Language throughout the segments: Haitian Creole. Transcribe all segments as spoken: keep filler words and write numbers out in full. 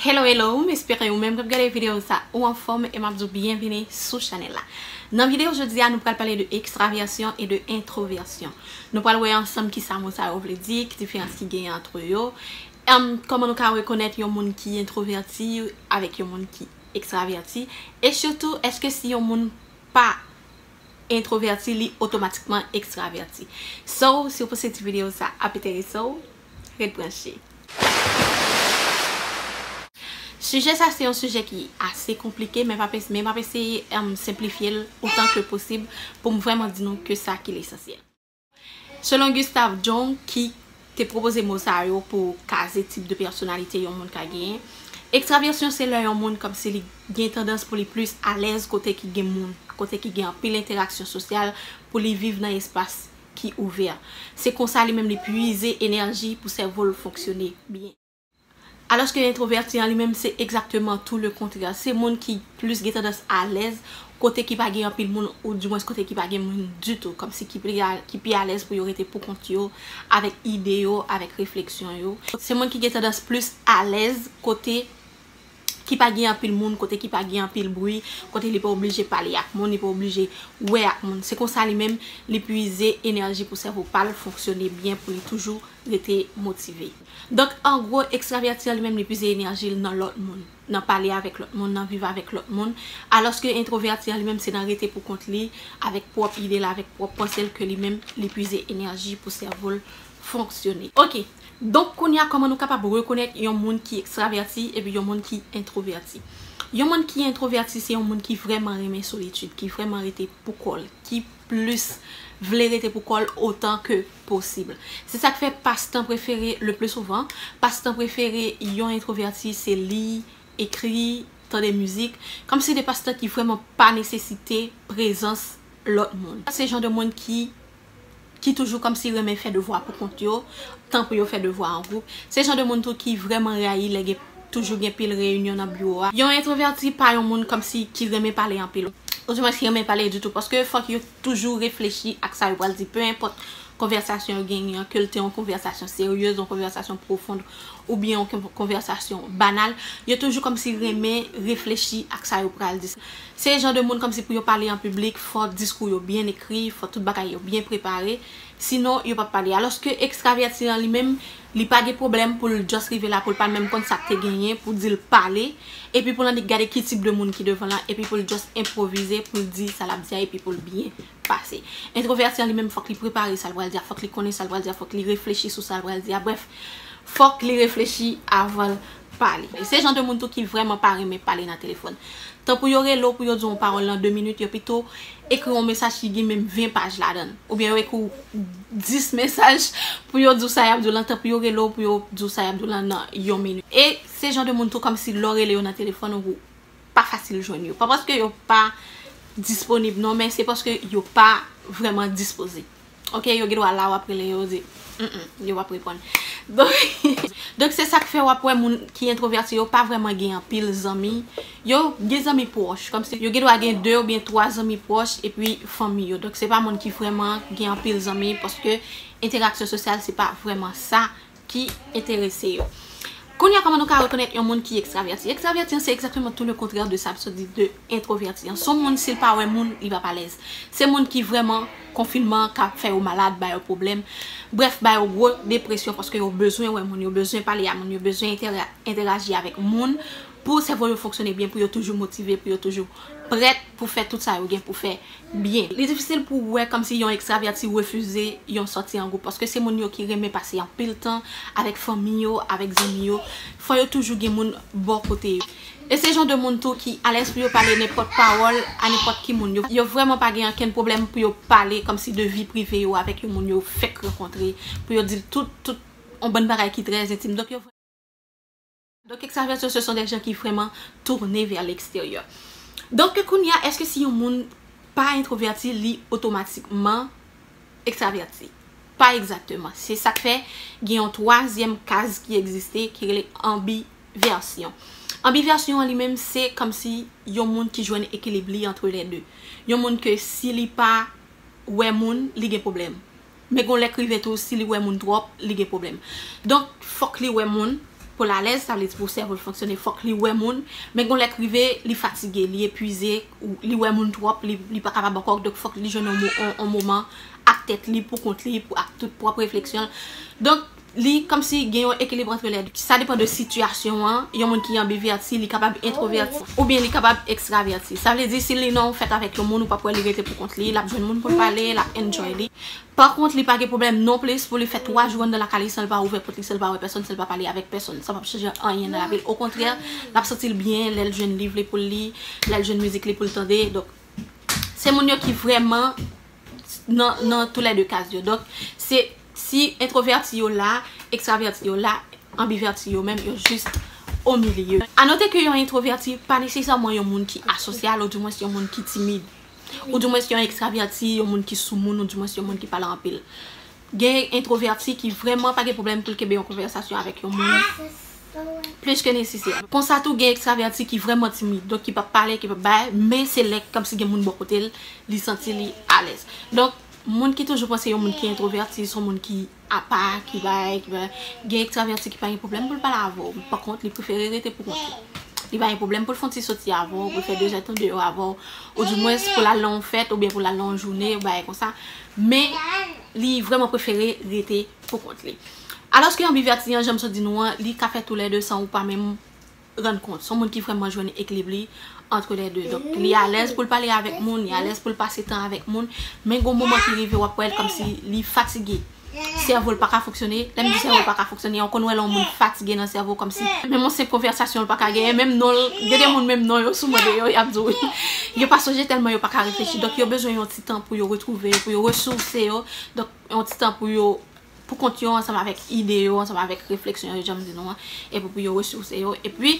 Hello, hello, m espere ou menm k ap gade videyo sa ou anfòm e m ap di w byenvini sou chanèl la. Nan videyo jodi a, nou pral pale de ekstravèsyon e de entwovèsyon. Nou pral wè ansanm kisa mo sa yo vle di, ki diferans ki genyen ant yo, em, kòman nou ka rekonèt yon moun ki entwovèti avèk yon moun ki ekstravèti, e sitou, èske si yon moun pa entwovèti, li otomatikman ekstravèti. So, si w panse ti videyo sa ap enterese w, ret branche. Sijè sa se yon sijè ki ase konplike, men m ap es-, men m ap eseye, em, senplifye l otan ke posib pou m vrèman di nou ke sa ki lesansyèl. Selon Gustav Jung, ki te pwopoze mo sa yo pou kaze tip de pèsonalite yon moun ka genyen, ekstravèsyon se lè yon moun kòmsi li gen tandans pou li plis alèz kote ki gen moun, kote ki gen anpil entèraksyon sosyal, pou li viv nan espas ki ouvè. Se konsa li menm li pwize enèji pou sèvo l fonksyone byen. Alòske entwovèti an li menm se egzakteman tou le kontrè. Se moun ki plis gen tandans alèz kote ki pa gen anpil moun, oudimwens kote ki pa gen moun ditou, kòmsi ki pi a-, ki pi alèz pou yo rete pou kont yo, avèk ide yo, avèk refleksyon yo. Se moun ki gen tandans plis alèz kote ki pa gen anpil moun, kote ki pa gen anpil bri, kote li pa oblije pale ak moun, li pa oblije wè ak moun. Se konsa li menm, li pwize enèji pou sèvo pa l fonksyone byen, pou li toujou rete motive. Donk, an gwo, ekstravèti an li menm, li pwize enèji l nan lòt moun, nan pale avèk lòt moun, nan viv avèk lòt moun, alòske entwovèti an li menm, se nan rete pou kont li, avèk pwòp ide l, avèk pwòp panse l ke li menm, li pwize enèji pou sèvo l fonksyone. Oke, donk kounye a, kòman nou kapab rekonèt yon moun ki ekstravèti epi yon moun ki entwovèti? Yon moun ki entwovèti, se yon moun ki vrèman renmen solitid, ki vrèman rete pou kò l, ki plis vle rete pou kò l otan ke posib. Se sa k fè pastan prefere, le pli souvan, pastan prefere yon entwovèti, se li, ekri, tande mizik, kòmsi de pastan ki vrèman pa nesesite prezans lòt moun. Se jan de moun ki, ki toujou kòmsi renmen fè devwa pou kont yo, tan pou yo fè devwa an gwoup. Se jan de moun tou ki vrèman rayi lè gen, toujou gen pil reyinyon nan biwo a. Yon entwovèti pa yon moun kòmsi ki renmen pale anpil. Oudimwens ki renmen pale ditou, paske fòk yo toujou reflechi ak sa yo pral di, pe enpòt konvèsasyon yo genyen an, ke l te yon konvèsasyon seryez, yon konvèsasyon pwofon, oubyen yon kon-, konvèsasyon banal, yo toujou kòmsi renmen reflechi ak sa yo pral di. Se jan de moun kòmsi pou yo pale an piblik, fò diskou yo byen ekri, fò tout bagay yo byen prepare, sinon yo p ap pale. Alòske ekstravèti an li menm, li pa gen pwoblèm pou l just rive la, pou l pa menm konn sa k te genyen, pou di l pale, epi pou l annik gade ki tip de moun ki devan l lan, epi pou l just enpwovize, pou l di sa l ap di a, epi pou l byen pase. Entwovèti an li menm, fòk li prepare sa l pral di a, fòk li konnen sa l pral di a, fòk li reflechi sou sa l pral di a. Brèf, fòk li reflechi avan l pale. E se jan de moun tou ki vrèman pa renmen pale nan telefòn. Tan pou yo rele w, pou yo di w yon pawòl nan de minit, yo pito ekri yon mesaj ki gen menm ven paj ladan l. Oubyen yo ekri w dis mesaj pou yo di w sa y ap di w lan, tan pou yo rele w, pou yo di w sa y ap di w lan nan yon minit. E se jan de moun tou kòmsi lè w rele yo nan telefòn, ou pa fasil jwenn yo. Pa paske yo pa disponib non, men se paske yo pa vrèman dispoze. Oke, yo gen dwa la w ap rele yo, yo di, "Mm, mm," yo p ap reponn. Donk, donk se sa k fè w ap wè moun ki entwovèti yo pa vrèman gen anpil zanmi. Yo gen zanmi pwòch, kòmsi yo gen dwa gen de oubyen twa zanmi pwòch epi fanmi yo. Donk se pa moun ki vrèman gen anpil zanmi paske entèraksyon sosyal se pa vrèman sa ki enterese yo. Kounye a, kòman nou ka rekonèt yon moun ki ekstravèti? Ekstravèti an se egzakteman tou le kontrè de sa m sot di de entwovèti an. Se yon moun, si l pa wè moun, li p ap alèz. Se moun ki vrèman konfinman an ka fè yo malad, ba yo pwoblèm. Brèf, ba yo gwo depresyon paske yo bezwen wè moun, yo bezwen pale a moun, yo bezwen entèra-, entèraji avèk moun pou sèvo yo fonksyone byen, pou yo toujou motive, pou yo toujou prèt pou fè tout sa yo gen pou fè byen. Li difisil pou w wè kòmsi yon ekstravèti refize yon sòti an gwoup, paske se moun yo ki renmen pase anpil tan avèk fanmi yo, avèk zanmi yo. Fò yo toujou gen moun bò kote yo. E se jan de moun tou ki alèz pou yo pale nenpòt pawòl a nenpòt ki moun. Yo, yo vrèman pa gen ankenn pwoblèm pou yo pale kòmsi de vi prive yo avèk yon moun yo fèk rankontre, pou yo di l tout, tout yon bann bagay ki trè entim. Donk yo Donk, ekstravèti, se sont des gens qui vraiment tournent vers l'extérieur. Donk, kounye a, èske si yon moun pa entwovèti, li otomatikman ekstravèti? Pa egzakteman. Se sa k fè gen yon twazyèm kaz ki egziste, ki rele anbivèsyon. Anbivèsyon an li menm, se kòmsi yon moun ki jwenn ekilib li entre les deux. Yon moun ke si li pa wè moun, li gen pwoblèm. Men gon lè k rive tou, si li wè moun twòp, li gen pwoblèm. Donk, fòk li wè moun, Pou l alèz, sa vle di pou sèvo l fonksyone, fòk li wè moun. Men gon lè k rive, li fatige, li epwize, ou li wè moun twòp, li, li pa kapab ankò, donk fòk li jwenn yon mo-, yon, yon moman ak tèt li, pou kont li, pou ak tout pwòp refleksyon l. Donk, li kòmsi gen yon ekilib antre lè de. Sa depann de sitiyasyon an. Yon moun ki anbivèti, li kapab entwovèti, oubyen li kapab ekstravèti. Sa vle di, si li nan yon fèt avèk yon moun, ou p ap wè li rete pou kont li, l ap jwenn moun pou l pale, l ap enjoy li. Pa kont, li pa gen pwoblèm non plis pou li fè twa jou anndan lakay li san l pa ouvè pòt li, san l pa wè pèsonn, san l pa pale avèk pèsonn. Sa p ap chanje anyen nan lavi l. Okontrè, l ap santi l byen lè l jwenn liv li pou l li, lè l jwenn mizik li pou l tande. Donk, se moun yo ki vrèman nan, nan toulède kaz yo. Donk, se, si entwovèti yo la, ekstravèti yo la, anbivèti yo menm, yo jis o milye. A note ke yon entwovèti pa nesesèman yon moun ki asosyal, oudimwens yon moun ki timid. Oudimwens yon ekstravèti, yon moun ki sou moun, oudimwens yon moun ki pale anpil. Gen entwovèti ki vrèman pa gen pwoblèm pou l kenbe yon konvèsasyon avèk yon moun plis ke nesesè. Konsa tou, gen ekstravèti ki vrèman timid, donk ki p ap pale, ki p ap bay, men se lè kòmsi gen moun bò kote l, li santi li alèz. Donk, moun ki toujou panse yon moun ki entwovèti, se yon moun ki apa, ki bay, ki bay. Gen ekstravèti ki pa gen pwoblèm pou l pale avè w. Pa kont, li prefere rete pou kont li. Li pa gen pwoblèm pou l fè yon ti soti avè w, pou l fè dezèdtan deyò avè w. Oudimwens, pou l al nan yon fèt, oubyen pou l al nan yon jounen, yon bagay konsa. Men, li vrèman prefere rete pou kont li. Alòske anbivèti an, jan m sot di nou an, li ka fè toulède san ou pa menm rann kont. Se yon moun ki vrèman jwenn ekilib li antre lè de. Donk, li alèz pou l pale avèk moun, li alèz pou l pase tan avèk moun, men gon moman ki rive, w ap wè l kòmsi li fatige. Sèvo l pa ka fonksyone. Lè m di sèvo l pa ka fonksyone, ou konn wè lè yon moun fatige nan sèvo, kòmsi menm yon senp konvèsasyon l pa ka genyen, menm non l, gen de moun menm non yo, si w mande yo, y ap di w wi. Yo pa sonje tèlman yo pa ka reflechi. Donk, yo bezwen yon ti tan pou yo retwouve yo, pou yo resouse yo. Donk, yon ti tan pou yo pou kont yo, ansanm avèk ide yo, ansanm avèk refleksyon yo, jan m di nou an, epi pou yo resouse yo, epi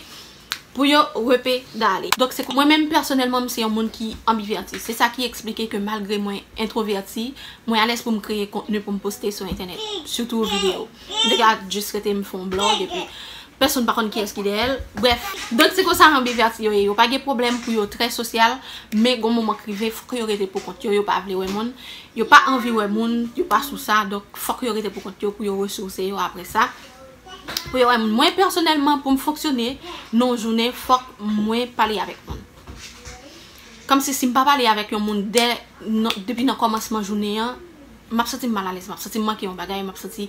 pou yo repedale. Donk, se mwen menm, pèsonèlman, m se yon moun ki anbivèti. Se sa ki eksplike ke malgre mwen entwovèti, mwen alèz pou m kreye kontni pou m poste sou entènèt, sitou videyo. M te ka jis rete m fè yon blòg, epi pèsonn pa konn kiyès ki dèyè l. Brèf, donk se konsa anbivèti yo ye. Yo pa gen pwoblèm pou yo trè sosyal, men gon moman k rive, fòk yo rete pou kont yo, yo pa vle wè moun. Yo pa anvi wè moun, yo pa sou sa, donk fòk yo rete pou kont yo, pou yo resouse yo apre sa. Pou yo wè moun. Mwen, pèsonèlman, pou m fonksyone nan yon jounen, fòk mwen pale avèk moun. Kòmsi si m pa pale avèk yon moun dè, nan, depi nan kòmansman jounen an, m ap santi m malalèz, m ap santi m manke yon bagay, m ap santi,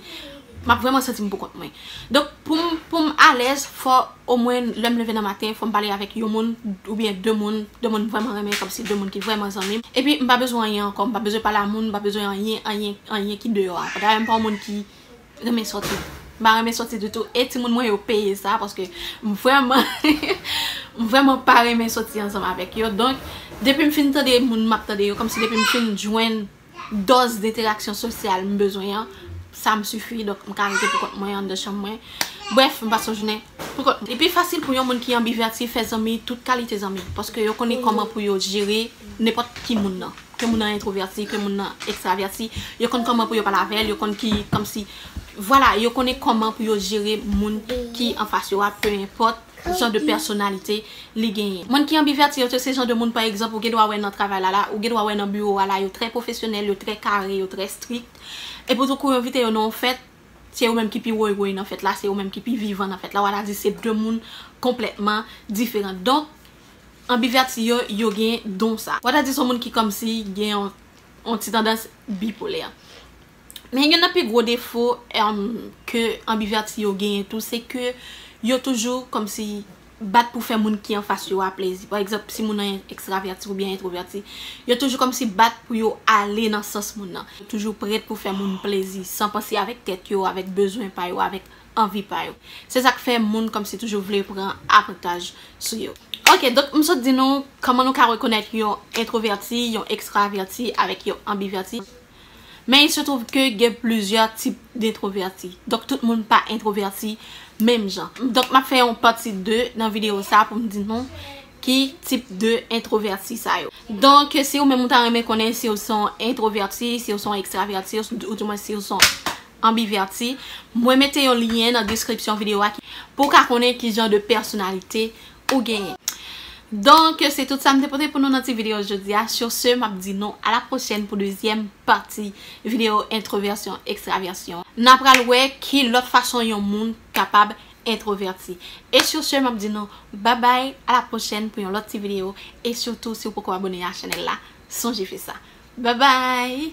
m ap vrèman santi m pou kont mwen. Donk, pou m, pou m alèz, fò omwen lè m leve nan maten, fò m pale avèk yon moun, oubyen de moun, de moun m vrèman renmen, kòmsi de moun ki vrèman zanmi m. Epi, m pa bezwen anyen ankò, m pa bezwen pale a moun, m pa bezwen anyen, anyen, anyen ki deyò a. Dayè, m pa yon moun ki renmen sòti. M pa renmen sòti ditou. E timoun mwen yo peye sa, paske m vrèman, m vrèman pa renmen sòti ansanm avèk yo. Donk, depi m fin tande moun m ap tande yo, kòmsi depi m fin jwenn dòz d'entèraksyon sosyal m bezwen an, sa m sifi, donk m ka rete pou kont mwen anndan chanm mwen. Brèf, m pase yon jounen pou kont mwen. Li pi fasil pou yon moun ki anbivèti fè zanmi, tout kalite zanmi, paske yo konnen kòman pou yo jere nenpòt ki moun nan. Ke moun nan entwovèti, ke moun nan ekstravèti, yo konn kòman pou yo pale avè l, yo konn ki, kòmsi, vwala, yo konnen kòman pou yo jere moun ki anfas yo a, pe enpòt jan de pèsonalite li genyen. Moun ki anbivèti yo, se jan de moun, pa egzanp, ou gen dwa wè nan travay la la, ou gen dwa wè nan biwo a la, yo trè pwofesyonèl, yo trè kare, yo trè strik. Epi tou kou yo envite yo nan yon fèt, se yo menm ki pi woywoy nan fèt la, se yo menm ki pi vivan nan fèt la. W a ta di se de moun konplètman diferan. Donk, anbivèti yo, yo gen don sa. W a ta di se yon moun ki kòmsi gen yon, yon ti tandans bipolè. Men youn nan pi gwo defo, em, ke anbivèti yo genyen tou, se ke yo toujou kòmsi bat pou fè moun ki anfas yo a plezi. Pa egzanp, si moun nan ekstravèti oubyen entwovèti, yo toujou kòmsi bat pou yo ale nan sans moun nan. Yo toujou prèt pou fè moun plezi, san panse avèk tèt yo, avèk bezwen pa yo, avèk anvi pa yo. Se sa k fè moun kòmsi toujou vle pran avantaj sou yo. Ok, donk m sot di nou kòman nou ka rekonèt yon entwovèti, yon ekstravèti avèk yon anbivèti. Men il se trouve ke gen plizyè tip d'entwovèti. Donk tout moun pa entwovèti menm jan. Donk m ap fè yon pati de nan videyo sa pou m di nou ki tip de entwovèti sa yo. Donk si ou menm ou ta renmen konnen si ou se yon entwovèti, si ou se yon ekstravèti, oudimwen si ou se yon anbivèti, mwen mete yon lyen nan deskripsyon videyo a pou w ka konnen ki jan de pèsonalite ou genyen. Donk, se tout sa m te pote pou nou nan ti videyo jodi a. Sur ce, m ap di nou a la pwochèn pou dezyèm pati videyo entwovèsyon, ekstravèsyon. N a pral wè ki lòt fason yon moun kapab entwovèti. E sur ce, m ap di nou babay, a la pwochèn pou yon lòt ti videyo. E sitou, si w poko abone a chanèl la, sonje fè sa. Babay!